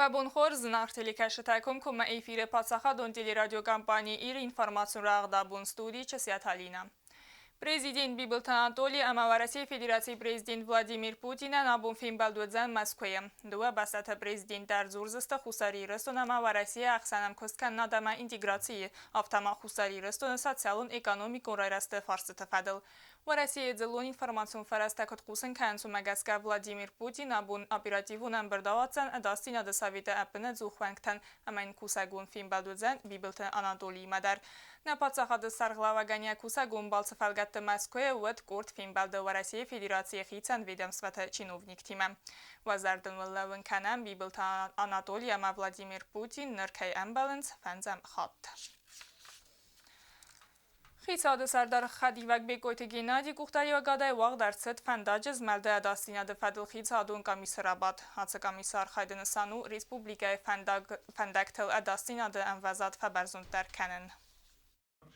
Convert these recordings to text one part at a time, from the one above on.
Уӕ бон хорз, зынаргъ телекӕсджытӕ, комкоммӕ эфиры паддзахадон телерадиокомпани Ир информацион рӕгъдабон студийы Чысиаты Алинӕ. Президент Бибылты Анатоли ӕмӕ Уӕрӕсейы Федерацийы президент Владимир Путинӕн абон фембӕлд уыдзӕн Мӕскуыйы. Дыууӕ бӕстӕты президенттӕ ӕрдзурдзысты Хуссар Ирыстон ӕмӕ Уӕрӕсейы ӕхсӕн ӕмкуысткӕнынад ӕмӕ интеграцийы, афтӕ ма Хуссар Ирыстоны социалон-экономикон райрӕзты фарстыты фӕдыл. Уӕрӕсейы дзыллон информацион фӕрӕзтӕ куыд хъусын кӕнынц, уымӕ гӕсгӕ Владимир Путин абон оперативон ӕмбырд ауадздзӕн Ӕдасдзинады советы ӕппынӕдзух уӕнгтӕн ӕмӕ йын кусӕгон фембӕлд уыдзӕн Бибылты Анатолиимӕ дӕр. Нӕ паддзахады сӕргълӕууӕгӕн йӕ кусӕгон балцы фӕлгӕтты Мӕскуыйы уыд къорд фембӕлды Уӕрӕсейы Федерацийы хицӕн ведомствӕты чиновниктимӕ. Уӕ зӕрдыл уын лӕууын кӕнӕм, Бибылты Анатоли ӕмӕ Владимир Путин ныр кӕй ӕмбӕлынц фӕндзӕм хатт. Хицауады сӕрдар хӕдивӕг Бекъойты Геннадий къухдариуӕгадӕй уагъд ӕрцыд фӕндаджы змӕлды ӕдасдзинады фӕдыл хицауадон къамисы рабадт. Ацы къамисы архайды нысан у республикӕйы фӕндӕгтыл ӕдасдзинады ӕмвӕзад фӕбӕрзонддӕр кӕнын.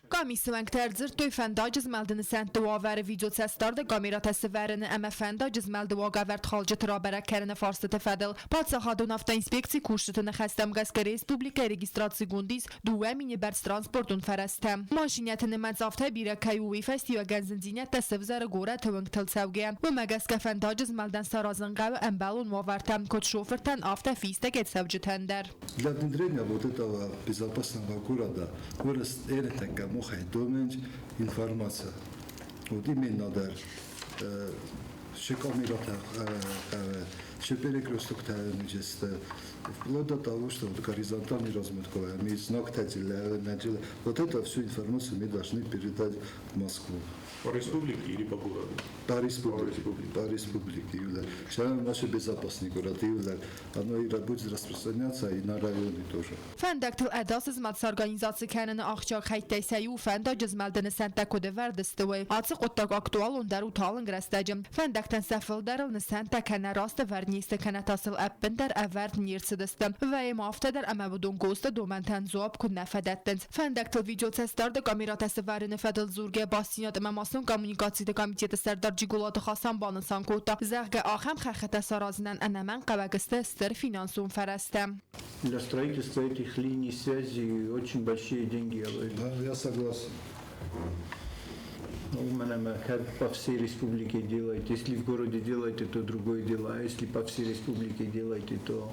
Къамисы уӕнгтӕ ӕрдзырдтой фӕндаджы змӕлды нысӕнтты уавӕры видеоцӕстдарды камерӕтӕ сӕвӕрыны ӕмӕ фӕндаджы змӕлды уагӕвӕрд халджыты рабӕрӕг кӕныны фарстыты фӕдыл. Паддзахадон автоинспекцийы кусджыты ныхӕстӕм гӕсгӕ республикӕйы регистрацигонд ис 2 000 бӕрц транспортон фӕрӕзтӕ. Машинӕты нымӕц афтӕ бирӕ кӕй у, уый фӕстиуӕгӕн зындзинӕдтӕ сӕвзӕры горӕты уынгтыл цӕугӕ. Уымӕ гӕсгӕ фӕндаджы змӕлдӕн саразын хъӕуы ӕмбӕлон уавӕртӕ, куыд шофыртӕн, афтӕ фистӕгӕй цӕуджытӕн дӕр. Для внедрения вот этого безопасного города вырос ӕртӕккӕ мохӕй домӕнть информация. Вот именно дӕр ше камерата ше перекресток вплоть до того, что вот горизонтальный разметка, знак вот это всю информацию мы должны передать в Москву. По республике или по городу? По республике. По республике. Сейчас наш безопасный город, оно и будет распространяться и на районы тоже. Фӕндӕгтыл ӕдас змӕлд сорганизаци кӕныны ахсджиаг хӕйттӕй сӕ иу фӕндаджы змӕлды нысӕнттӕ куыд ӕвӕрд сты, уый. Ацы хъуыддаг актуалондӕр у талынг рӕстӕджы. Фӕндӕгтӕн сӕ фылдӕрыл нысӕнттӕ кӕнӕ раст ӕвӕрд не сты, кӕнӕ та сыл ӕппындӕр ӕвӕрд не рцыдысты. Вӕййы ма афтӕ дӕр ӕмӕ уыдон ГОСТ-ы домӕнтӕн дзуапп куыд нӕ фӕдӕттынц. Фӕндӕгтыл видеоцӕстдарды камерӕтӕ сӕвӕрыны фӕдыл дзургӕ бастдзинад ӕмӕ массон коммуникациты комитеты сӕрдар Джиголаты Хасан банысан кодта, зӕгъгӕ, ахӕм хӕххытӕ саразынӕн ӕнӕмӕнгхъӕуӕг сты стыр финансон фӕрӕзтӕ. Для строительства этих линий связи очень большие деньги. Да, я согласен. Ну, как по всей республике делаете. Если в городе делаете, то другое дело. А если по всей республике делаете, то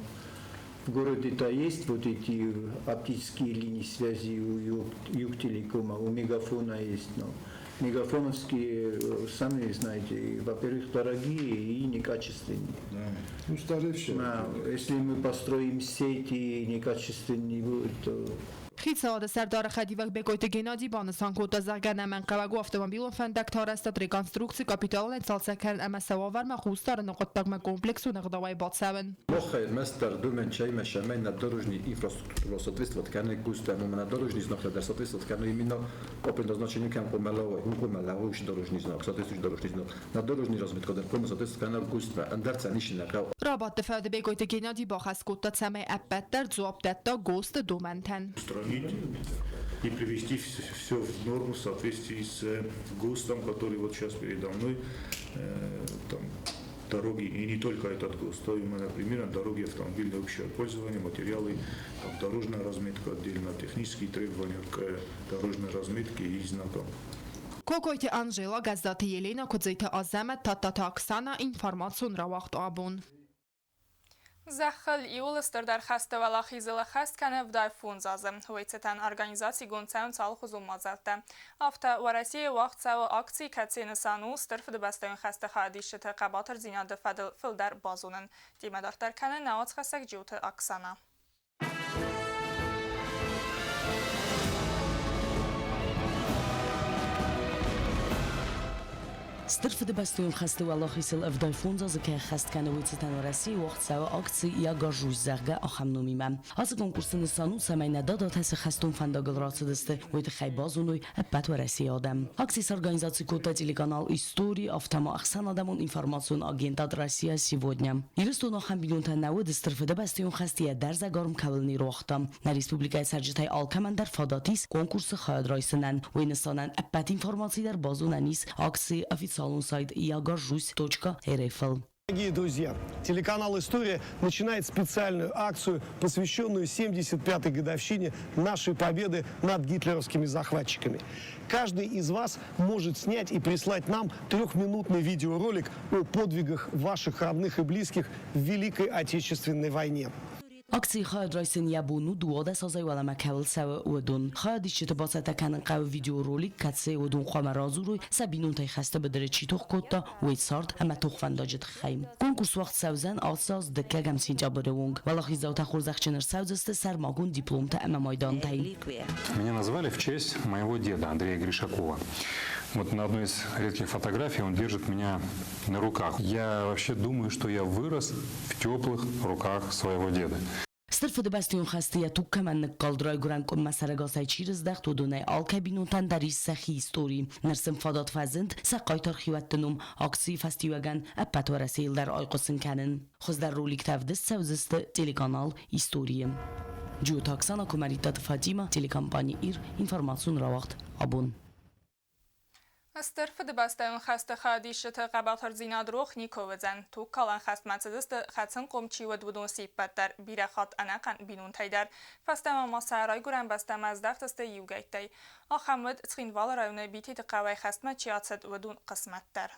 в городе-то есть вот эти оптические линии связи у Югтелекома, у Мегафона есть, но мегафоновские, сами знаете, во-первых, дорогие и некачественные. Да. Устаревшие. Да. Если мы построим сети некачественные будут, то Хицауады сӕрдары хӕдивӕг Бекъойты Геннадий банысан кодта, зӕгъгӕ, ӕнӕмӕнгхъӕуӕг у автомобилон фӕндӕгты арӕзтад, реконструкци, капиталонӕй цалцӕг кӕнын ӕмӕ сӕ уавӕрмӕ хъусдарыны хъуыддагмӕ комплексон ӕгъдауӕй бацӕуын. Махӕй ӕрмӕстдӕр домӕнтӕй цӕмӕй на дорожный инфраструктура соответствовать кӕны ГОСТ-ӕн, ома на дорожный знактӕ дӕр соответствовать кӕны именно по предназначению кӕм хъуамӕ лӕууой, уым хъуамӕ лӕууой дорожный знак, соответствующий дорожный знак. На дорожный разметка дӕр хъуамӕ соответствовать кӕна ГОСТ-мӕ, ӕндӕр цӕ ницы нӕ хъӕуы. Рабадты фӕды Бекъойты Геннадий бахӕс кодта, цӕмӕй ӕппӕт дӕр дзуапп дӕтта ГОСТ-ы домӕнтӕн. Устранить и привести все в норму в соответствии с ГОСТом, который вот сейчас передо мной, там, дороги, и не только этот ГОСТ, а именно, например, дороги автомобильное общее пользование, материалы, там, дорожная разметка отдельно, технические требования к дорожной разметке и знакам. Кокойты Анжела, Гӕззаты Елена, Куыдзойты Азӕмӕт, Тадтаты Оксана, информацион рауагъд абон. Зӕххыл иууыл стырдӕр хӕсты уӕлахизыл ӕххӕст кӕны 75 азы. Уый цытӕн организацигонд цӕуынц алыхуызон мадзӕлттӕ. Афтӕ, Уӕрӕсейы уагъд цӕуы акци, кӕцыйы нысан у Стыр Фыдыбӕстӕйон хӕсты хайадисджыты хъӕбатырдзинады фӕдыл фылдӕр базонын. Темӕ дарддӕр кӕны нӕ уацхӕссӕг Джиоты Оксана. Стыр Фыдыбӕстӕйон хӕсты уӕлахизыл 75 азы кӕй ӕххӕст кӕны, уый цытӕн Уӕрӕсейы уагъд цӕуы акци «Я горжусь», зӕгъгӕ, ахӕм номимӕ. Ацы конкурсы нысан у, цӕмӕй нӕ дадатӕ цы хӕстон фӕндагыл рацыдысты, уый тыххӕй базоной ӕппӕт Уӕрӕсейы адӕм. Акци сорганизаци кодта телеканал «Истори», афтӕ ма ӕхсӕнадӕмон информацион агентад «Россия сегодня». Ирыстоны ахӕм бинонтӕ нӕ уыд, Стыр Фыдыбӕстӕйон хӕсты йӕ дӕрзӕг арм кӕуыл не руагъта. Нӕ республикӕйы цӕрджытӕй алкӕмӕн дӕр фадат ис конкурсы хайад райсынӕн. Уый нысанӕн ӕппӕт информаци дӕр базонӕн ис акцийы официалон сайт ягожусь.рф-ыл. Дорогие друзья, телеканал «История» начинает специальную акцию, посвященную 75-й годовщине нашей победы над гитлеровскими захватчиками. Каждый из вас может снять и прислать нам трехминутный видеоролик о подвигах ваших родных и близких в Великой Отечественной войне. Акцийы хайад райсын йӕ бон у 12 азӕй уӕлӕмӕ кӕуыл цӕуы, уыдон. Хайадисджыты бацӕттӕ кӕнын хъӕуы видеоролик, кӕцыйы уыдон хъуамӕ радзурой, сӕ бинонтӕй хӕсты быдыры чи тох кодта, уый цард ӕмӕ тохвӕндаджы тыххӕй. Конкурс уагъд цӕудзӕн ацы аз дыккӕгӕм сентябры онг. Уӕлахиздзаутӕ хорзӕхджын ӕрцӕудзысты сӕрмагонд дипломтӕ ӕмӕ майдантӕй. Меня назвали в честь моего деда Андрея Гришакова. Вот на одной из редких фотографий он держит меня на руках. Я вообще думаю, что я вырос в теплых руках своего деда. Стыр Фыдыбӕстӕйон хӕсты йӕ туг кӕмӕн ныккалд, райгуырӕн къуыммӕ сӕрӕгасӕй чи рыздӕхт, уыдонӕй алкӕй бинонтӕн дӕр ис сӕхи истори. Ныр сын фадат фӕзынд сӕ хъайтар хиуӕтты ном акцийы фӕстиуӕгӕн ӕппӕт Уӕрӕсейыл дӕр айхъуысын кӕнын. Хуыздӕр роликтӕ ӕвдыст цӕудзысты телеканал Историйы. Джиоты Оксана, Куымӕридтаты Фатимӕ, телекомпани Ир, информацион рауагъд Абон. Стыр Фыдыбӕстӕйон хӕсты хайадисджыты хъӕбатырдзинад рох никуы уыдзӕн. Тугкалӕн хӕстмӕ цыдысты, хӕцынхъом чи уыд, уыдон се ппӕт дӕр, бирӕ хатт ӕнӕхъӕн бинонтӕй дӕр. Фӕстӕмӕ ма сӕ райгуырӕн бӕстӕмӕ здӕхтысты иугӕйттӕй. Ахӕм уыд, Цхинвалы районы Битеты хъӕуӕй хӕстмӕ чи ацыд, уыдон хъысмӕт дӕр.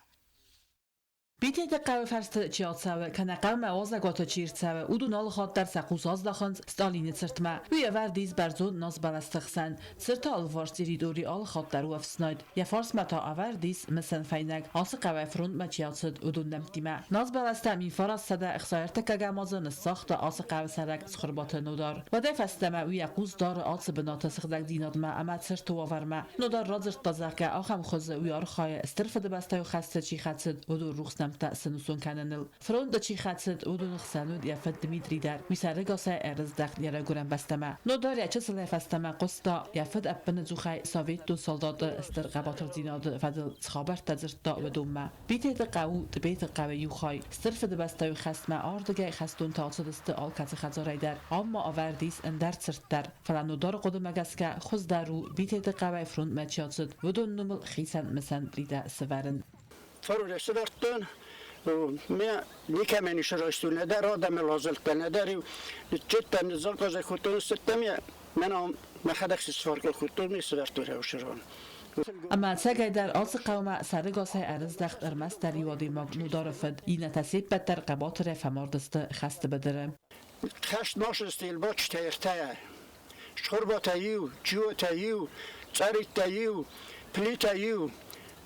Битеты хъӕуы фӕрсты чи ацӕуы, кӕнӕ хъӕумӕ уазӕгуаты чи рцӕуы, уыдон алы хатт дӕр сӕ хъус аздахынц Сталины цыртмӕ. Уый ӕвӕрд ис бӕрзонд назбӕлӕсты хсӕн. Цырты алыварс территори алы хатт дӕр у ӕфснайд. Йӕ фарсмӕ та ӕвӕрд ис мысӕн фӕйнӕг, ацы хъӕуӕй фронтмӕ чи ацыд, уыдон нӕмттимӕ. Назбӕлӕстӕ 1939 азы ныссагъта ацы хъӕуы цӕрӕг Цхуырбаты Нодар. Уӕдӕй фӕстӕмӕ уый йӕ хъус дары ацы бынаты сыгъдӕгдзинадмӕ ӕмӕ цырты уавӕрмӕ. Нодар радзырдта, зӕгъгӕ, ахӕм хуызы уый архайы, Стыр Фыдыбӕстӕйы хӕсты чи хӕцыд, уыдон рухс нӕмттӕ сӕнусон кӕныныл. Фронты чи хӕцыд, уыдоны хсӕн уыд йӕ фыд Дмитрий дӕр. Уый сӕрыгасӕй ӕрыздӕхт йӕ райгуырӕн бӕстӕмӕ. Нодар йӕ чысылӕй фӕстӕмӕ хъуыста, йӕ фыд ӕппыныдзухӕй советон салдаты стыр хъӕбатырдзинады фӕдыл цы хабӕрттӕ дзырдта, уыдонмӕ. Битеты хъӕу у Тъбеты хъӕуы иу хай. Стыр Фыдыбӕстӕйы хӕстмӕ ардыгӕй хӕстонтӕ ацыдысты алкӕцы хӕдзарӕй дӕр. Ам ма ӕвӕрд ис ӕндӕр цырт дӕр. Фӕлӕ Нодары хъуыдымӕ гӕсгӕ, хуыздӕр у, Битеты хъӕуӕй фронтмӕ чи ацыд, уыдон номыл хицӕн мысӕн плитӕ сӕвӕрын. Фаролӕ сӕвӕрдтон, ме никӕмӕн ис райстон, нӕдӕр адӕмы лазӕлттӕ, нӕдӕр иу ныццыдтӕн, ныззакъазӕй кодтон, ссыдтӕн мӕнӕ мӕхӕдӕг сфаркъыл кодтон, ме сӕвӕрдтон рӕусырон. Ӕмӕ ӕцӕгӕйдӕр ацы хъӕумӕ сӕрыгасӕй ӕрыздӕхт ӕрмӕстдӕр иу адӕймаг Нодары фыд, иннӕтӕ се ппӕт дӕр хъӕбатырӕй фӕмардысты хӕсты быдыры. Хӕст ма сысты Елбачитӕ ӕртӕйӕ. Схуырбатӕ иу, Джиотӕ иу, Цъӕриттӕ иу, Плитӕ иу.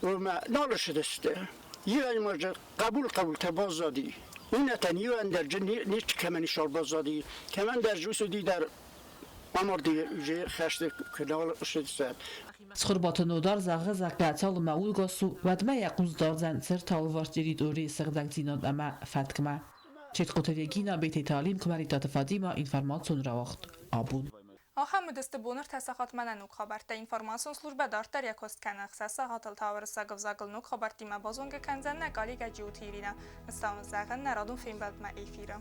Уымӕ нал ссыдысты. Иу хъӕбул-хъӕбултӕ баззади. Иннӕтӕн иу ӕндӕр ничи кӕмӕн ис баззади, кӕмӕндӕр ус уыди дӕр амарди хӕсты куы нал ссыдысты. Цхуырбаты Нодар зӕгъы, зӕгъгӕ, цалынмӕ удгас у, уӕдмӕ йӕ хъус дардзӕн цырты алыварс территорийы сыгъдӕгдзинад ӕмӕ фӕткмӕ. Четкъоты Регина, Бететы Алим, Куымӕридтаты Фатимӕ, информацион рауагъд абон. Ахӕм уыдысты боны ӕртӕ сахатмӕ нӕ ног хабӕрттӕ. Информацион службӕ дарддӕр йӕ куыст кӕны. Ӕхсӕз сахатыл та уырыссаг ӕвзагыл ног хабӕрттимӕ базонгӕ кӕндзӕн нӕ коллегӕ Джиоты Иринӕ. Нысан зӕгъын, нӕ радон фембӕлдмӕ эфиры.